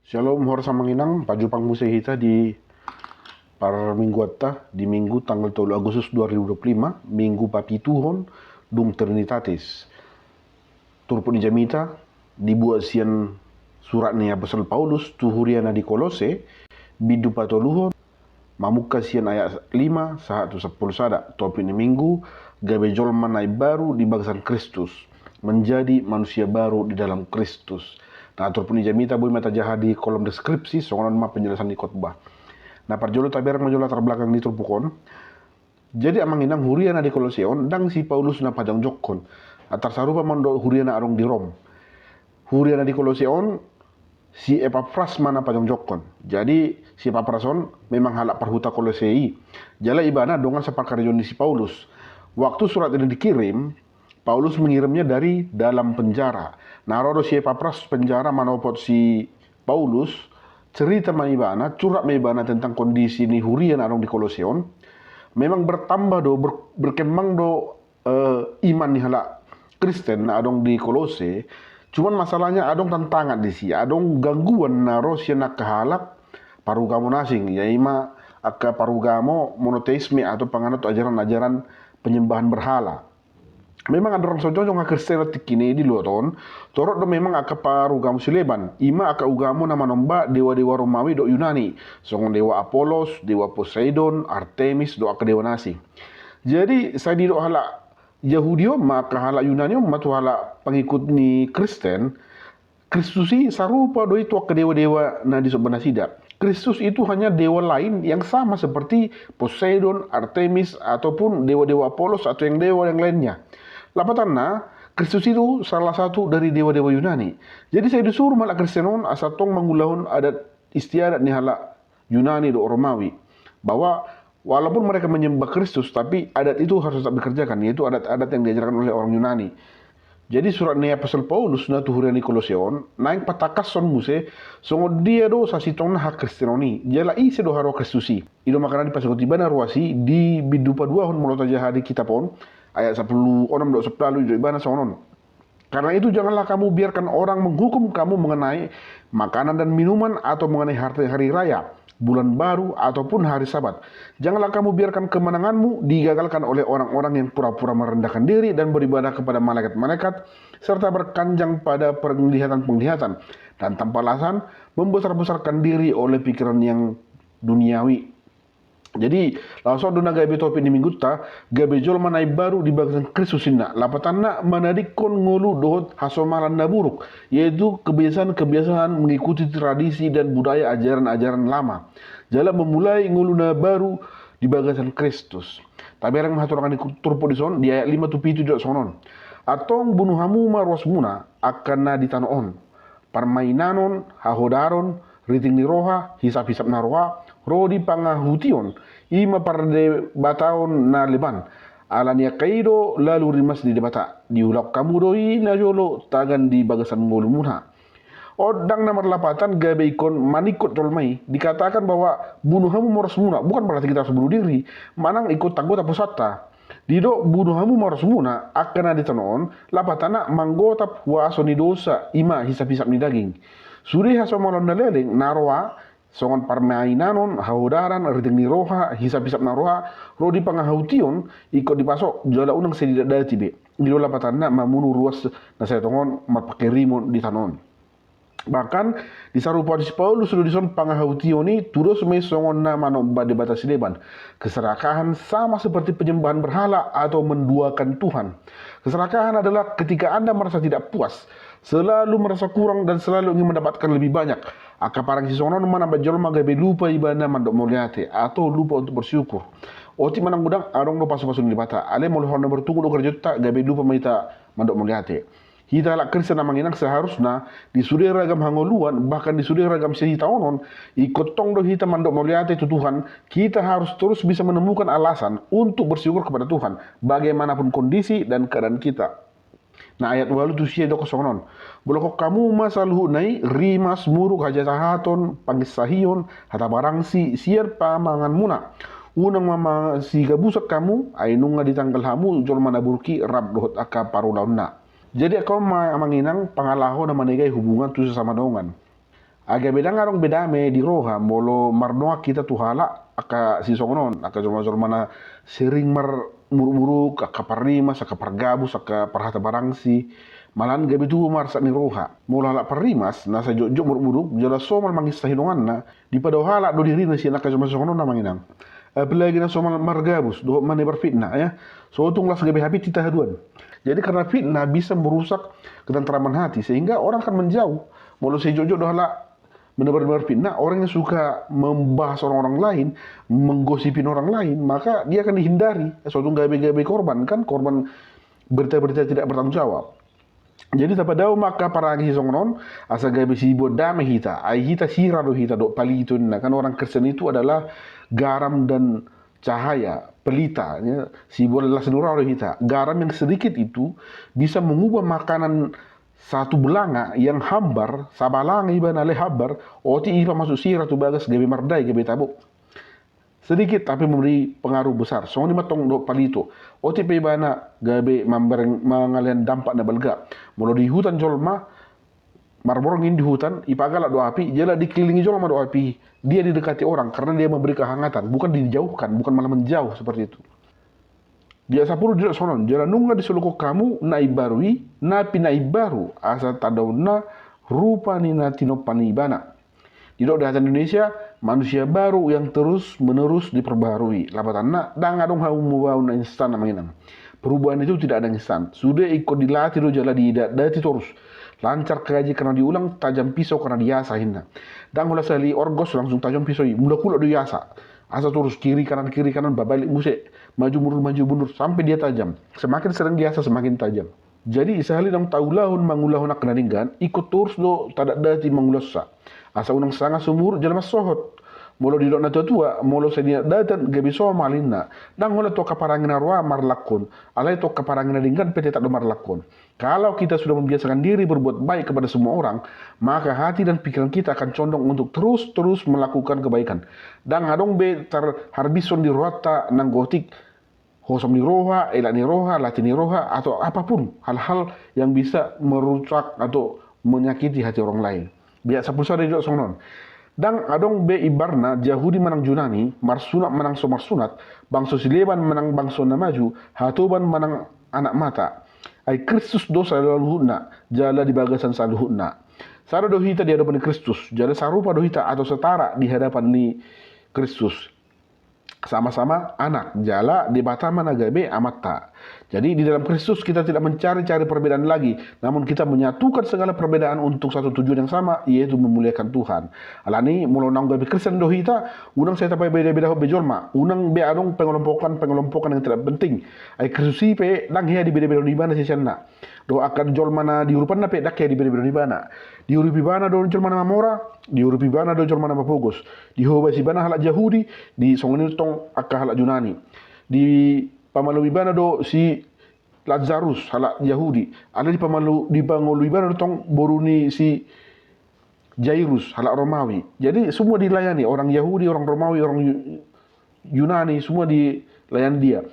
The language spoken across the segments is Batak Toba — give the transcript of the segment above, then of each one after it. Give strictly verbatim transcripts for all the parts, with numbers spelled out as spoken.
Shalom, horas amang inang, pajumpang muse hita di parmingguanta, di Minggu tanggal tolu Agustus dua ribu dua puluh lima, Minggu papituhon dung Trinitatis. Turpuk ni jamita dibuat sian surat ni Apostel Paulus tu huria na di Kolose, bindu patoluhon, mamungka sian ayat lima sahat tu sampulu sada. Topik ni Minggu, gabe jolma na imbaru di bagasan Kristus, menjadi manusia baru di dalam Kristus. Nah, turpuk ni jamita boi ma tajaha di kolom deskripsi, songon on ma penjelasan ni khotbah. Nah, parjolo tabereng ma jolo latar belakang ni turpuk on. Jadi amang inang, huria na di Kolose on ndang si Paulus na pajongjongkon. Antar sarupa ma on dohot huria na adong di Rom. Huria na di Kolose on si Epafras ma na pajongjongkon. Jadi si Epafras on memang halak parhuta Kolose i. Jala ibana dongan saparkarejoan ni si Paulus. Waktu surat ini dikirim, Paulus mengirimnya dari dalam penjara. Nah, ro do si Epafras penjara manopot si Paulus, cerita ma ibana, curhat ma ibana tentang kondisi ni huria na adong di Kolose on. Memang bertambah do, ber-, berkembang do eh, iman ni halak Kristen na adong di Kolose. Cuman masalahnya adong tantangan disi, adong gangguan na ro sian angka halak parugamo na asing, ia ima angka parugamo monoteisme atau panganut ajaran-ajaran penyembahan berhala. Memang andorang so jongjong hakristenon tingki i di luat on, torop do memang angka parugamo sileban, ima angka ugamo na manomba dewa-dewa Romawi dohot Yunani, songon dewa Apolos, dewa Poseidon, Artemis dohot angka dewa na asing. Jadi sai didok halak Jahudi on ma, angka halak Yunani on ma tu halak pengikut ni Kristen, Kristus i sarupa do i tu angka dewa-dewa na disomba nasida. Kristus itu hanya dewa lain yang sama seperti Poseidon, Artemis, ataupun dewa-dewa Apolos atau yang dewa yang lainnya. Lapatanna, Kristus itu salah satu dari dewa-dewa Yunani. Jadi sai disuruh ma halak Kristen on asa tong mangulahon adat istiadat ni halak Yunani dohot Romawi, bahwa walaupun mereka menyembah Kristus, tapi adat itu harus tetap dikerjakan, yaitu adat-adat yang diajarkan oleh orang Yunani. Jadi surat ni Apostel Paulus na tu huria ni Kolose on naeng patangkashon muse songon dia do sasintongna hakristenon i, jala ise do haroa Kristus i. I do makana dipasahat ibana ruas i di bindu paduahon molo tajaha di kitab on, ayat sampulu onom dohot sampulu ualu, didok ibana songon on. Karena itu, janganlah kamu biarkan orang menghukum kamu mengenai makanan dan minuman atau mengenai hari, hari raya, bulan baru, ataupun hari Sabat. Janganlah kamu biarkan kemenanganmu digagalkan oleh orang-orang yang pura-pura merendahkan diri dan beribadah kepada malaikat-malaikat, serta berkanjang pada penglihatan-penglihatan, dan tanpa alasan membesar-besarkan diri oleh pikiran yang duniawi. Jadi, laos on do na gabe topik ni minggunta, gabe jolma na imbaru di bagasan Kristus ninna. Lapatanna, manadingkon ngolu dohot hasomalan na buruk, yaitu kebiasaan-kebiasaan mengikuti tradisi dan budaya ajaran-ajaran lama. Jala memulai ngolu na baru di bagasan Kristus. Tabereng ma hatorangan ni turpuk dison, di ayat lima tu pitu didok songon on. Antong bunu hamu ma ruasmuna, angka na di tano on. Parmainanon, hahodaron, riting ni roha, hisap-hisap na roa, ro di pangahution, ima pardebataon na leban. Ala ni angka i do lalu rimas ni Debata. Diulahon hamu do i na jolo tagan di bagasan ngolumuna. On ndang na marlapatan gabe ingkon maningkot jolma i. Dikatakan bahwa bunu hamu ma ruasmuna, bukan berarti kita harus bunuh diri. Manang ingkon tanggo taposanta. Didok bunu hamu ma ruasmuna, angka na di tano on, lapatanna manggotap huaso ni dosa, ima hisap-hisap ni daging. Sude hasomalon na leleng, na roa, songon parmainanon, hahodaran, riting ni roha, hisap-hisap na roa, ro di pangahution, ingkon dipasok, jala unang sai didatdati be. I do lapatanna mamunu ruas na sai tongon marpangkirimon di tano on. Bahkan, disarupaon si Paulus do dison pangahution i tudos ma i songon na manomba debata sileban. Keserakahan sama seperti penyembahan berhala atau menduakan Tuhan. Keserakahan adalah ketika Anda merasa tidak puas, selalu merasa kurang dan selalu ingin mendapatkan lebih banyak. Angka parangsi songon on manambat jolma gabe lupa ibana mandok mauliate atau lupa untuk bersyukur. Otik manang godang adong do pasu-pasu ni Debata. Alai molo hona bertunggu do kerjonta gabe lupa ma hita mandok mauliate. Hita halak Kristen amang inang seharusna di sude ragam hangoluan, bahkan di sude ragam sihitaonon, ingkon tong do hita mandok mauliate tu Tuhan, kita harus terus bisa menemukan alasan untuk bersyukur kepada Tuhan, bagaimanapun kondisi dan keadaan kita. Nah, ayat ualu tu sia didok songon on. Bolakhon hamu ma saluhutna i, rimas, muruk, hajahaton, panginsahion, hata barangsi, sian pamanganmuna. Unang ma masigabusan hamu, ai nunga ditanggal hamu jolma na buruk i rap dohot angka parulaonna. Jadi angka on ma amang inang pangalaho na manegai hubungan tu sesama dongan. Ai gabe ndang adong be dame di roha molo mardongan hita tu halak angka sisongon on, angka jolma-jolma na sering marmuruk-muruk, angka parrimas, angka pargabus, angka parhata barangsi. Malahan gabe tubu ma arsak ni roha. Molo halak parrimas na sai jotjot muruk-muruk, jala somal manginsai donganna, dipadao halak do dirina sian angka jolma sisongon on, amang inang. Apalagi na somal margabus dohot manebar fitnah, ya. So tung las gabe hapit hita haduan. Jadi karena fitnah bisa merusak ketentraman hati, sehingga orang akan menjauh. Molo sai jotjot do halak menebar-nebar fitnah, orang yang suka membahas orang-orang lain, menggosipin orang lain, maka dia akan dihindari. So tung gabe-gabe korban, kan, korban berita-berita tidak bertanggung jawab. Jadi tapadao ma angka paranggi sisongon on, asa gabe siboan dame hita, ai hita sira do hita dohot palito ninna, kan orang Kristen itu adalah garam dan cahaya, pelita, ya. Siboan las ni roha do hita. Garam yang sedikit itu bisa mengubah makanan satu belanga yang hambar, sabalanga ibana alai hambar, otik i pamasuk sira tu bagas gabe mardae, gabe tabo. Sedikit tapi memberi pengaruh besar. Songon i ma tong dohot palito. Otik pe ibana gabe mambereng, mangalean dampak na balga. Molo di hutan jolma, marborngin di hutan, ipagalak do api, jala dikelilingi jolma do api. Dia didekati orang karena dia memberi kehangatan, bukan dijauhkan, bukan malah menjauh seperti itu. Di ayat sampulu didok songon on, jala nunga disolukhon hamu na imbaru i, na pinaimbaru, asa tandaonna rupa ni na tinompa ni ibana. Didok di hata Indonesia, manusia baru yang terus menerus diperbaharui. Lapatanna, ndang adong hamu mambahen na instan, amang inang. Perubahan itu tidak ada instan. Sude ingkon dilatih do jala didatdati torus. Lancar kaji karena diulang, tajam pisau karena diasah, ninna. Ndang holan sahali orgos langsung tajam pisau i, mulak-ulak do iasah. Asa torus kiri kanan, kiri kanan, babalik muse, maju mundur, maju mundur, sampe dia tajam. Semakin sering diasah, semakin tajam. Jadi sahali naung taulahon mangulahon angka na denggan, ingkon torus do tadatdati mangulahonsa. Asa unang sanga sumurut jala mansohot. Molo didok na tua-tua, molo sai nidatdatan gabe somal, ninna. Ndang holan tu angka paranggi na roa marlakhon, alai tu angka paranggi na denggan pe tetap do marlakhon. Kalau kita sudah membiasakan diri berbuat baik kepada semua orang, maka hati dan pikiran kita akan condong untuk terus-terus melakukan kebaikan. Ndang adong be tarharbishon di rohanta nanggo otik hosom ni roha, elak ni roha, latih ni roha, atau apapun hal-hal yang bisa merusak atau menyakiti hati orang lain. Di ayat sampulu sada didok songon on. Ndang adong be imbarna Jahudi manang Junani, marsunat manang so marsunat, bangso sileban manang bangso na maju, hatoban manang anak mata. Ai Kristus do saluhutna, jala di bagasan saluhutna. Sada do hita di hadapan ni Kristus, jala sarupa do hita atau setara di hadapan ni Kristus. Sama-sama anak, jala Debata ma na gabe Amanta. Jadi di dalam Kristus kita tidak mencari-cari perbedaan lagi, namun kita menyatukan segala perbedaan untuk satu tujuan yang sama, yaitu memuliakan Tuhan. Alani molo naung gabe Kristen do hita, unang sai tapabeda-bedahon be jolma, unang be adong pengelompokan-pengelompokan yang tidak penting. Ai Kristus i pe ndang hea dibeda-bedahon ibana siseanna. Dohot angka jolma na di urupanna pe ndang hea dibeda-bedahon ibana. Diurupi ibana do jolma na mamora, diurupi ibana do jolma na mapogos. Dihobasi ibana halak Jahudi, di songon i tong angka halak Junani. Dipamalumi ibana do si Lazarus, halak Jahudi. Alai dipamalu, dipangolu ibana do tong boru ni si Jairus, halak Romawi. Jadi semua dilayani, orang Yahudi, orang Romawi, orang Yu-, Yunani, semua dilayani dia.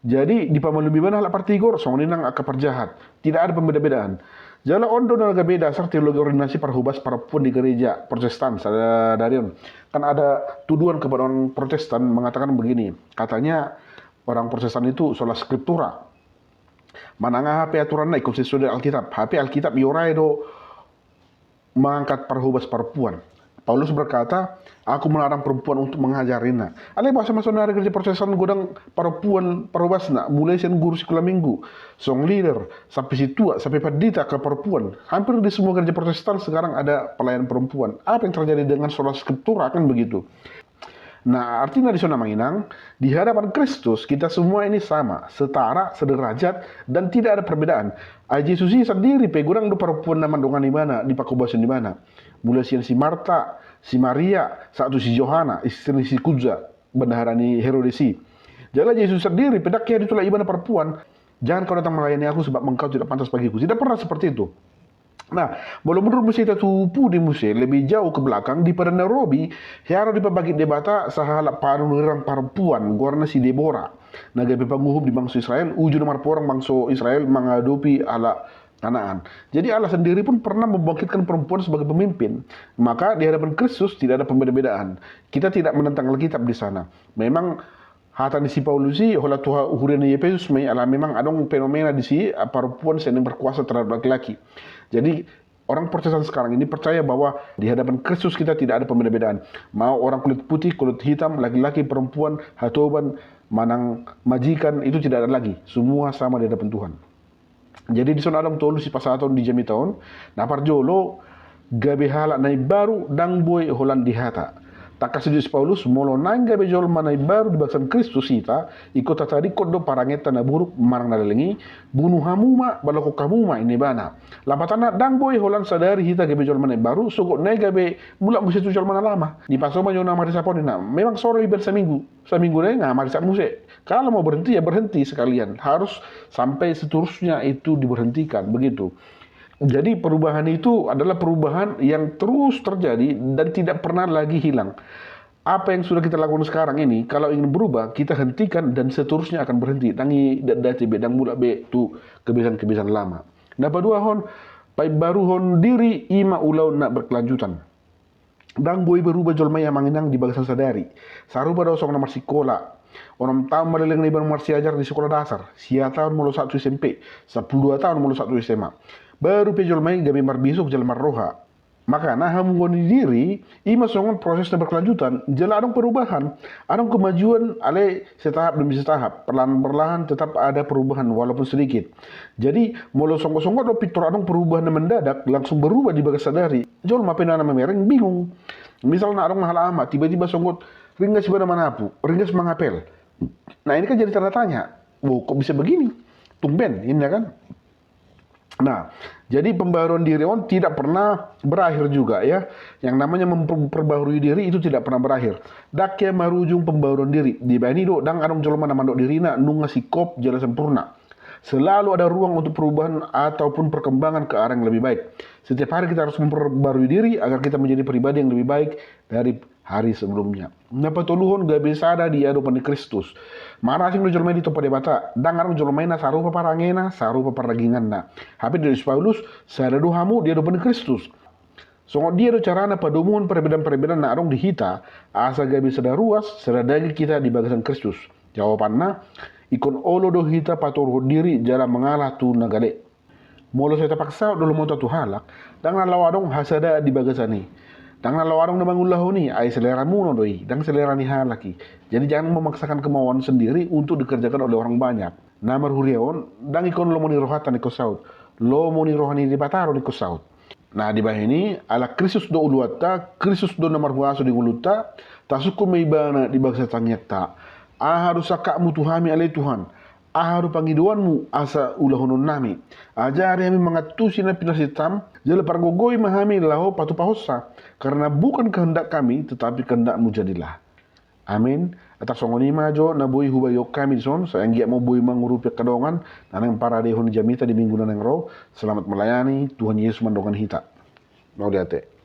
Jadi dipamalumi ibana halak partigor, songon i nang angka parjahat. Tidak ada pembeda-bedaan. Jala on do na gabe dasar teologi ordinasi parhobas parompuan di gereja Protestan sadari on. Kan ada tuduhan kepada orang Protestan mengatakan begini, katanya orang Protestan itu sola scriptura. Manang aha pe aturanna ingkon sesuai dengan Alkitab. Hape Alkitab iorai do mengangkat parhobas parompuan. Paulus berkata, "Aku melarang perempuan untuk mengajar," ninna. Alai boasa ma saonari gereja Protestan godang parompuan parhobasna, mulai sian guru sikola minggu, song leader, sampe sintua, sampe pandita ke parompuan. Hampir di semua gereja Protestan sekarang ada pelayan perempuan. Apa yang terjadi dengan sola scriptura, kan begitu? Nah, artinya di sana, amang inang, di hadapan Kristus kita semua ini sama, setara, sederajat, dan tidak ada perbedaan. Ai Jesus i sandiri pe godang do parompuan na mandongani ibana, dipahobason ibana. Mulai sian si Marta, si Maria, sahat tu si Johana, istri ni si Kuza, bendahara ni Herodes i. Jala Jesus sandiri pe ndang hea ditolak ibana parompuan. "Jangan kau datang melayani aku sebab engkau tidak pantas bagiku." Tidak pernah seperti itu. Nah, molo mundur muse hita tu pudi muse, lebih jauh ke belakang, di padang Nairobi, hea do dipabangkit Debata sahalak panurirang parompuan, goarna si Debora. Na gabe panguhum di bangso Israel, uju na marporang bangso Israel mangadopi halak Kanaan. Jadi Allah sendiri pun pernah membangkitkan perempuan sebagai pemimpin. Maka di hadapan Kristus tidak ada pembeda-bedaan. Kita tidak menentang Alkitab di sana. Memang hata ni si Paulus i holan tu huria ni Efesus ma i, ala memang adong fenomena di si, perempuan sering berkuasa terhadap laki-laki. Jadi orang Protestan sekarang ini percaya bahwa di hadapan Kristus kita tidak ada pembeda-bedaan. Mau orang kulit putih, kulit hitam, laki-laki, perempuan, hatoban, manang majikan, itu tidak ada lagi. Semua sama di hadapan Tuhan. Jadi dison adong tolu sipasahaton di jamita on. Na parjolo, gabe halak na imbaru ndang boi holan di hata. Tangkas dijou si Paulus, molo naeng gabe jolma na imbaru di bagasan Kristus hita, ingkon tatadingkon do parangenta na buruk manang na leleng i, bunu hamu ma, balokon hamu ma, ninna ibana. Lapatanna, ndang boi holan sadari hita gabe jolma na imbaru sogot naeng gabe mulak muse tu jolma na lama. Dipasoman jo na marisap on, ninna. Memang so ro ibaen saminggu. Saminggu nai nga marisap muse. Kalau mau berhenti ya berhenti sekalian. Harus sampai seterusnya itu diberhentikan, begitu. Jadi perubahan itu adalah perubahan yang terus terjadi dan tidak pernah lagi hilang. Apa yang sudah kita lakukan sekarang ini, kalau ingin berubah, kita hentikan dan seterusnya akan berhenti. Ndang idatdati be, ndang mulak be tu kebiasaan-kebiasaan lama. Na paduahon, paimbaruhon diri i ma ulaon na berkelanjutan. Ndang boi berubah jolma i, amang inang, di bagasan sadari. Sarupa do songon na marsikola. Onom taon ma leleng na ibaen marsiajar di sikola dasar, sia taon molo sahat tu S M P, sampulu dua taon molo sahat tu S M A. Baru pe jolma i gabe marbisuk jala marroha. Maka na hamuhon ni diri i ma songon proses na berkelanjutan, jala adong perubahan, adong kemajuan, alai setahap demi setahap, perlahan-perlahan tetap ada perubahan walaupun sedikit. Jadi molo songgot-songgot do pintor adong perubahan na mendadak, langsung berubah di bagas sadari, jolma pe na mamereng bingung. Misalna adong ma halak ama, tiba-tiba songgot ringgas ibana manapu, ringgas mangapel. Nah, ini kan jadi tanda tanya. Wo, kok bisa begini? Tumben, ninna kan? Nah, jadi pembaharuan diri on tidak pernah berakhir juga, ya. Yang namanya memperbaharui diri itu tidak pernah berakhir. Ndang hea marujung pembaharuan diri. Dibahen i do, ndang adong jolma na mandok dirina nunga singkop jala sempurna. Selalu ada ruang untuk perubahan ataupun perkembangan ke arah yang lebih baik. Setiap hari kita harus memperbarui diri agar kita menjadi pribadi yang lebih baik dari hari sebelumnya. Na patoluhon, gabe sada di adopan ni Kristus. Marasing do jolma i ditompa Debata. Ndang adong jolma i na sarupa parangena, sarupa pardaginganna. Hape dijou si Paulus, sada do hamu di adopan ni Kristus. Songon dia do carana padomuhon perbedaan-perbedaan na adong di hita, asa gabe sada ruas, sada daging hita di bagasan Kristus? Jawabanna, ingkon olo do hita patoruhon diri jala mangalah tu na gale. Molo sai tapaksaon do lomonta tu halak, ndang na laho adong hasadaan di bagasan i. Ndang na laho adong na mangulahon i, ai selera muna do i, ndang selera ni halak i. Jadi jangan memaksakan kemauan sendiri untuk dikerjakan oleh orang banyak. Na marhuria on, ndang ingkon lomo ni rohanta na ingkon saut. Lomo ni roha ni Debata do na ingkon saut. Na dibahen i, ala Kristus do uluanta, Kristus do na marhuaso di ngolunta, tasungkun ma ibana di bagasan tangiangta. Aha do sangkapmu tu hami ale Tuhan? Aha do pangidoanmu asa ulahononnami? Ajari hami mangantusi na pinarsintam, jala pargogoi ma hami laho patupahonsa, karena bukan kehendak kami, tetapi kehendakmu jadilah. Amin. Atas songon i ma jo na boi hubahen hami dison, sai anggiat ma boi mangurupi angka dongan na naeng paradehon jamita di minggu na naeng ro. Selamat melayani, Tuhan Yesus mandongani hita. Mauliate.